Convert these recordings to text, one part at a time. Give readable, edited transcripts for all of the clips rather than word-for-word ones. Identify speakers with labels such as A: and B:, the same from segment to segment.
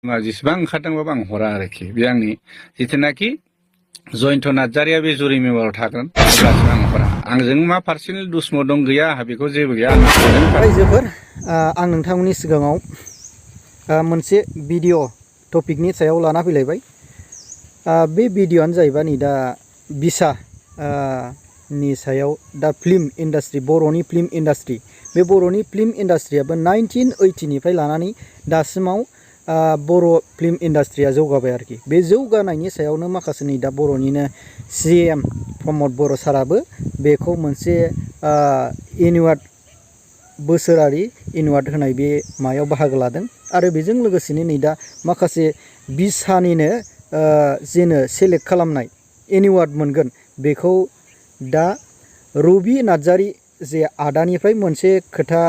A: जेसेबां ओंखारदोंबाबो आं हरा आरोखि बे आंनि जिथुनाखि जयन्त नार्जारिया बे जुरि मेम्बाराव थागोन अब्लासो आं हरा आंजों मा पार्सनेल दुस्म दं गैया आंहा बेखौ जेबो गैया
B: रायजोफोर आं नोंथांमोननि सिगाङाव मोनसे भिडिअ टपिकनि सायाव लाना फैलायबाय बे भिडिअआनो जाहैबाय नै दा बिसा नि सायाव दा फिल्म इन्डास्ट्रि बर'नि फिल्म इन्डास्ट्रि बे बर'नि फिल्म इन्डास्ट्रियाबो 1980 निफ्राय लानानै दासिमाव बर' फिल्म इन्डास्ट्रिया जौगाबाय आरोखि बे जौगानायनि सायावनो माखासे नै दा बर'निनो CM प्रमद बर' साराबो बेखौ मोनसे एनुवार्ड बोसोरारि एनुवार्ड होनाय बे मायाव बाहागो लादों आरो बेजों लोगोसेनो नै दा माखासे बिसानिनो जेनो सेलेक्ट खालामनाय एनुवार्ड मोनगोन बेखौ दा रबि नार्जारि जे आदानिफ्राय मोनसे खोथा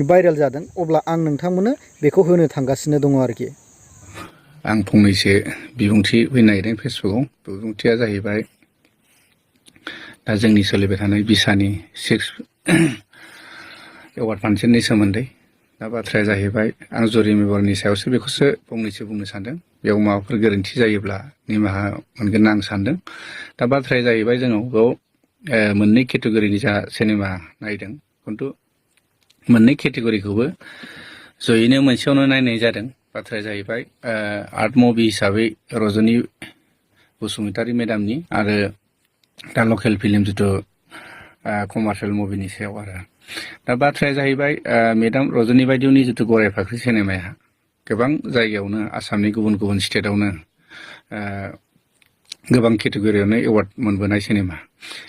B: भाइरेल जादों अब्ला आं नोंथांमोननो बेखौ होनो थांगासिनो दङ आरोखि
A: आं फंनैसो बिबुंथि होनो नागिरदों फेसबुकआव बिबुंथिया जाहैबाय दा जोंनि सोलिबाय थानाय बिसानि 6 एवार्ड फांसननि सोमोन्दै दा बाथ्राया जाहैबाय आं जुरि मेम्बारनि सायावसो बेखौसो फंनैसो बुंनो सानदों बेयाव माबाफोर गोरोन्थि जायोब्ला निमाहा मोनगोन होनना आं सानदों दा बाथ्राया जाहैबाय जोंनाव बेयाव मोननै केटेगरिनि जा सिनेमा नायदों खिन्थु मोननै केटेगरिखौबो जयैनो मोनसेयावनो नायनाय जादों बाथ्राया जाहैबाय आर्ट मुभि हिसाबै रजनी बसुमतारी मेडामनि आरो दा लकेल फिल्म जिथु कमार्शियेल मुभिनि सायाव आरो दा बाथ्राया जाहैबाय मेडाम रजनी बायदिनि जिथु गराय फाख्रि सिनेमाया गोबां जायगायावनो आसामनि गुबुन गुबुन स्टेटआवनो गोबां केटेगरियावनो एवार्ड मोनबोनाय सिनेमा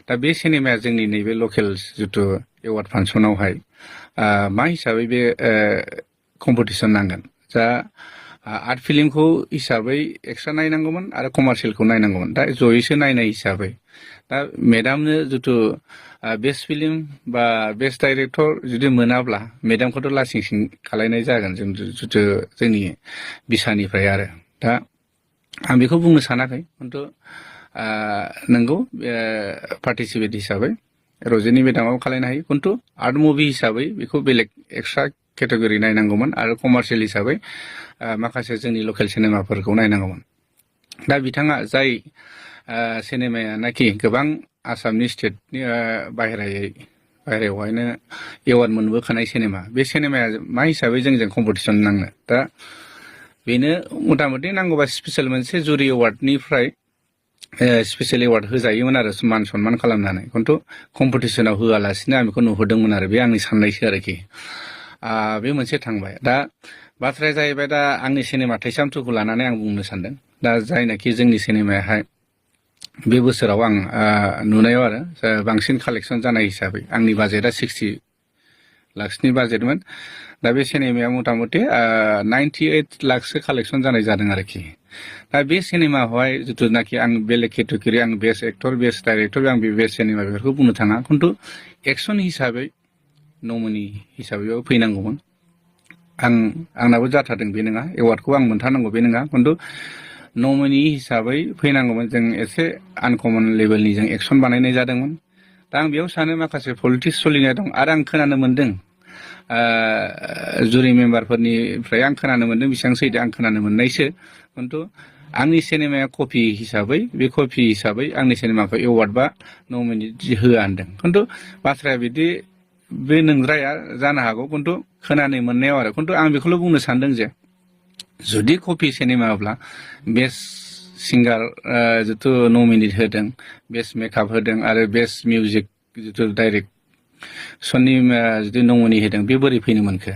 A: दा बे सिनेमाया जोंनि नैबे लकेल जिथु एवार्ड फांसनावहाय मा हिसाबै बे कम्पिटिसन नांगोन जा आर्ट फिल्मखौ हिसाबै एक्सट्रा नायनांगौमोन आरो कमार्शियेलखौ नायनांगौमोन दा जयैसो नायनाय हिसाबै दा मेडामनो जिथु बेस्ट फिल्म बा बेस्ट डाइरेक्टर जुदि मोनाब्ला मेडामखौथ' लासिं सिं खालायनाय जागोन जों जिथु जोंनि बिसानिफ्राय आरो दा आं बेखौ बुंनो सानाखै खिन्थु नंगौ पार्टिसिपेट हिसाबै रजनी मेडामाबो खालायनो हायो खिन्थु आर्ट मुभि हिसाबै बेखौ बेलेग एक्सट्रा केटेगरि नायनांगौमोन आरो कमार्शियेल हिसाबै माखासे जोंनि लकेल सिनेमाफोरखौ नायनांगौमोन दा बिथाङा जाय सिनेमायानाखि गोबां आसामनि स्टेटनि बाहेरायावहायनो एवार्ड मोनबोखानाय सिनेमा बे सिनेमाया मा हिसाबै जोंजों कम्पिटिसन नांनो दा बेनो मथा मथि नांगौबा स्पेसियेल मोनसे जुरि एवार्डनिफ्राय स्पेसियेल एवार्ड होजायोमोन आरो मान सनमान खालामनानै खिन्थु कम्पिटिसनाव होआलासिनो आं बेखौ नुहुरदोंमोन आरो बे आंनि साननायसो आरोखि बे मोनसे थांबाय दा बाथ्राया जाहैबाय दा आंनि सिनेमा थैसाम 2खौ लानानै आं बुंनो सानदों दा जायनाखि जोंनि सिनेमायाहाय बे बोसोराव आं नुनायाव आरो बांसिन कालेक्सन जानाय हिसाबै आंनि बाजेटआ 60 लाखसनि बाजेटमोन दा बे सिनेमाया मथा मथि 98 लाखसो कालेक्सन जानाय जादों आरोखि दा बे सिनेमाखौहाय जिथुनाखि आं बेलेग केटेगरि आं बेस्ट एक्टर बेस्ट डाइरेक्टर आं बे बेस्ट सिनेमा बेफोरखौ बुंनो थाङा खिन्थु एक्सन हिसाबै नमिनि हिसाबैबाबो फैनांगौमोन आंनाबो जाथारदों बे नङा एवार्डखौ आं मोनथारनांगौ बे नङा खिन्थु नमिनि हिसाबै फैनांगौमोन जों एसे आनकमन लेभेलनि जों एक्सन बानायनाय जादोंमोन दा आं बेयाव सानो माखासे पलिटिक्स सोलिनाय दं आरो आं खोनानो मोनदों जुरि मेम्बारफोरनिफ्राय आं खोनानो मोनदों बेसेबां सैथो आं खोनानो मोननायसो खिन्थु आंनि सिनेमाया कपि हिसाबै बे कपि हिसाबै आंनि सिनेमाखौ एवार्ड बा नमिनि होआ होनदों खिन्थु बाथ्राया बिदि बे नंद्राया जानो हागौ खिन्थु खोनानो मोननायाव आरो खिन्थु आं बेखौल' बुंनो सानदों जे जुदि कपि सिनेमाब्ला बेस्ट सिंगार जिथु नमिनेट होदों बेस्ट मेकआप होदों आरो बेस्ट मिउजिक जिथु डाइरेक्सननि जुदि नमिनि होदों बे बोरै फैनो मोनखो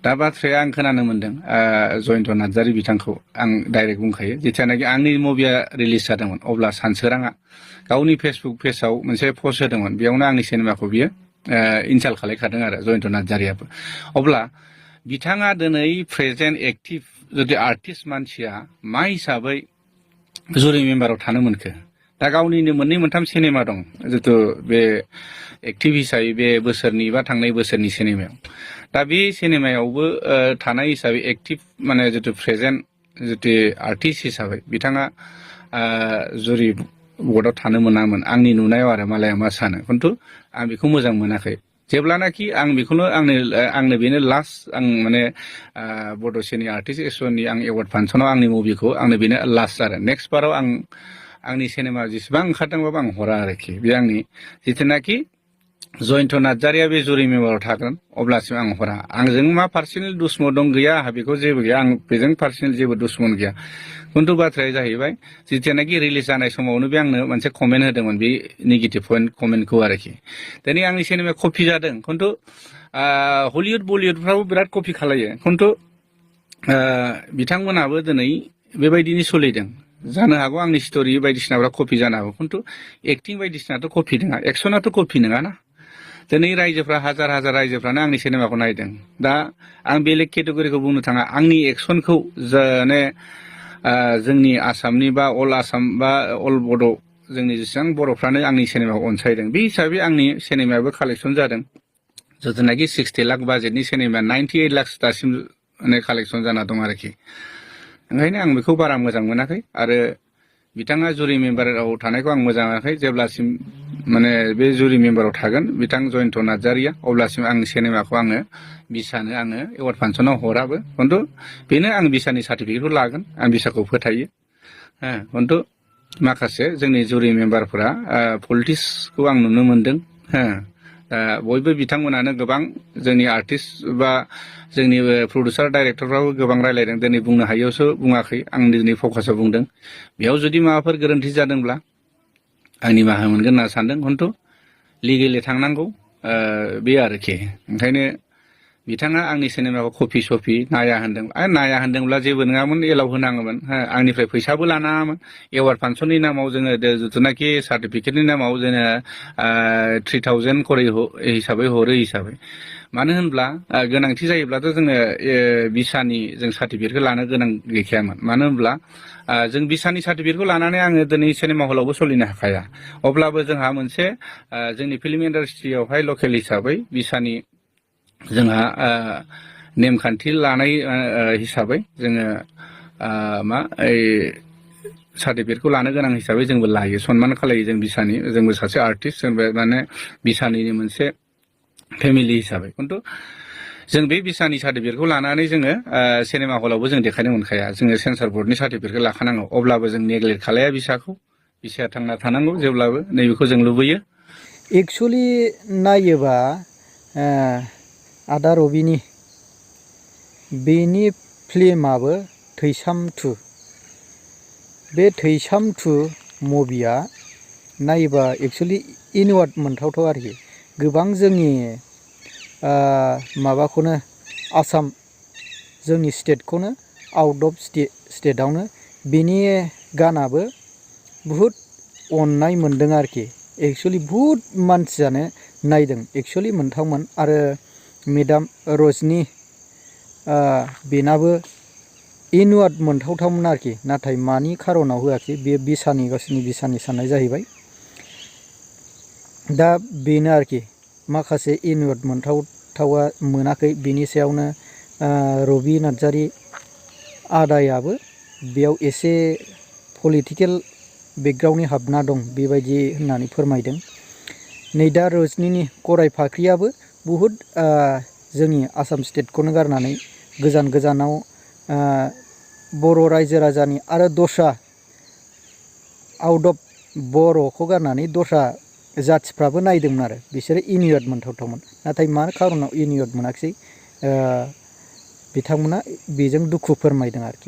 A: दा बाथ्राया आं खोनानो मोनदों जयन्त नार्जारि बिथांखौ आं डाइरेक्ट बुंखायो जेथियानाखि आंनि मुभिया रिलिज जादोंमोन अब्ला सानसोराङा गावनि फेसबुक पेजाव मोनसे पस्ट होदोंमोन बेयावनो आंनि सिनेमाखौ बियो इनसाल्ट खालायखादों आरो जयन्त नार्जारियाबो अब्ला बिथाङा दिनै प्रेजेन्ट एक्टिभ जुदि आर्टिस्ट मानसिया मा हिसाबै जुरि मेम्बाराव थानो मोनखो दा गावनिनो मोननै मोनथाम सिनेमा दं जिथु बे एक्टिभ हिसाबै बे बोसोरनि बा थांनाय बोसोरनि सिनेमायाव दा बे सिनेमायावबो थानाय हिसाबै एक्टिभ माने जिथु प्रेजेन्ट जिथु आर्टिस्ट हिसाबै बिथाङा जुरि बर्डआव थानो मोनामोन आंनि नुनायाव आरो मालाया मा सानो खिन्थु आं बेखौ मोजां मोनाखै जेब्लानाखि आं बेखौनो आंनो बेनो लास्ट आं माने बड'सेनि आर्टिस्ट एस'सियेसननि आं एवार्ड फांसनाव आंनि मुभिखौ आंनो बेनो लास्ट आरो नेक्स्ट बाराव आंनि सिनेमा जेसेबां ओंखारदोंबाबो आं हरा आरोखि बे आंनि जिथुनाखि जयन्त नार्जारिया बे जुरि मेम्बाराव थागोन अब्लासिम आं हरा आंजों मा पार्सनेल दुश्मन दं गैया आंहा बेखौ जेबो गैया आं बेजों पार्सनेल जेबो दुश्मन गैया खिन्थु बाथ्राया जाहैबाय जितियानाखि रिलिज जानाय समावनो बे आंनो मोनसे कमेन्ट होदोंमोन बे नेगेटिभ कमेन्टखौ आरोखि दिनै आंनि सिनेमाया कपि जादों खिन्थु हलिउड बलिउडफ्राबो बिराद कपि खालायो खिन्थु बिथांमोनाबो दिनै बेबायदिनो सोलिदों जानो हागौ आंनि स्ट'रि बायदिसिनाफ्रा कपि जानो हागौ खिन्थु एक्टिं बायदिसिनाथ' कपि नङा एक्सनाथ' कपि नङाना दिनै रायजोफ्रा हाजार हाजार रायजोफ्रानो आंनि सिनेमाखौ नायदों दा आं बेलेग केटेगरिखौ बुंनो थाङा आंनि एक्सनखौ माने जोंनि आसामनि बा अल आसाम बा अल बड' जोंनि जेसेबां बर'फ्रानो आंनि सिनेमाखौ अनसायदों बे हिसाबै आंनि सिनेमायाबो कालेक्सन जादों जिथुनाखि 60 लाख बाजेटनि सिनेमा 98 लाख दासिम माने कालेक्सन जाना दं आरोखि ओंखायनो आं बेखौ बारा मोजां मोनाखै आरो बिथाङा जुरि मेम्बाराव थानायखौ आं मोजां मोनाखै जेब्लासिम माने बे जुरि मेम्बाराव थागोन बिथां जयन्त नार्जारिया अब्लासिम आंनि सिनेमाखौ आङो बिसानो आङो एवार्ड फांसनाव हराबो खिन्थु बेनो आं बिसानि सार्टिफिकेटखौ लागोन आं बिसाखौ फोथायो खिन्थु माखासे जोंनि जुरि मेम्बारफोरा पलिटिक्सखौ आं नुनो मोनदों बयबो बिथांमोनानो गोबां जोंनि आर्टिस्ट बा जोंनि प्रडिउसार डाइरेक्टरफ्राबो गोबां रायलायदों दिनै बुंनो हायैयावसो बुङाखै आं दिनै फकासाव बुंदों बेयाव जुदि माबाफोर गोरोन्थि जादोंब्ला आं निमाहा मोनगोन होनना सानदों खिन्थु लिगेलि थांनांगौ बे आरोखि ओंखायनो बिथाङा आंनि सिनेमाखौ कपि सपि नाया होनदोंब्ला जेबो नङामोन एलाव होनाङोमोन आंनिफ्राय फैसाबो लानाङामोन एवार्ड फांसननि नामाव जोङो जिथुनाखि सार्टिफिकेटनि नामाव जोङो 3000 करि हिसाबै हरो हिसाबै मानो होनब्ला गोनांथि जायोब्लाथ' जोङो बिसानि जों सार्टिफिकेटखौ लानो गोनां गैखायामोन मानो होनब्ला जों बिसानि सार्टिफिकेटखौ लानानै आङो दिनै सिनेमा हलावबो सोलिनो हाखाया अब्लाबो जोंहा मोनसे जोंनि फिल्म इन्डास्ट्रियावहाय लकेल हिसाबै बिसानि जोंहा नेमखान्थि लानाय हिसाबै जोङो सार्टिफिकेटखौ लानो गोनां हिसाबै जोंबो लायो सनमान खालायो जों बिसानि जोंबो सासे आर्टिस्ट जोंबो माने बिसानिनि मोनसे फेमिलि हिसाबै खिन्थु जों बे बिसानि सार्टिफिकेटखौ लानानै जोङो सिनेमा हलावबो जों देखायनो मोनखाया जोङो सेन्सार बर्डनि सार्टिफिकेटखौ लाखानांगौ अब्लाबो जों नेग्लेक्ट खालाया बिसाया थांना थानांगौ जेब्लाबो नैबेखौ जों लुबैयो
B: एक्सुवेलि नायोबा आदा रबिनि बेनि फिल्माबो थैसाम 2 बे थैसाम 2 मुभिया नायोबा एक्सुवेलि एवार्ड मोनथावथाव आरोखि गोबां जोंनि माबाखौनो आसाम जोंनि स्टेटखौनो आउट अफ स्टेटआवनो बेनि गानाबो बुहुद अननाय मोनदों आरोखि एक्सुवेलि बुहुद मानसियानो नायदों एक्सुवेलि मोनथावमोन आरो मेडाम रजनि बेनाबो एवार्ड मोनथावथावमोन आरोखि नाथाय मानि खारनाव होआखै बे गावसोरनि बिसानि साननाय जाहैबाय दा बेनो आरोखि माखासे एवार्ड मोनथावथावा मोनाखै बिनि सायावनो रबि नार्जारि आदायाबो बेयाव एसे पलिटिकेल बेकग्राउन्डनि हाबना दं बेबायदि होननानै फोरमायदों नै दा रजनिनि गराय फाख्रियाबो बुहुद जोंनि आसाम स्टेटखौनो गारनानै गोजान गोजानाव बर' रायजो राजानि आरो दस्रा आउट अफ बर'खौ गारनानै दस्रा जाथिफ्राबो नायदोंमोन आरो बिसोरो एवार्ड मोनथावथावमोन नाथाय मा खारनाव एवार्ड मोनाखिसै बिथांमोना बेजों दुखु फोरमायदों आरोखि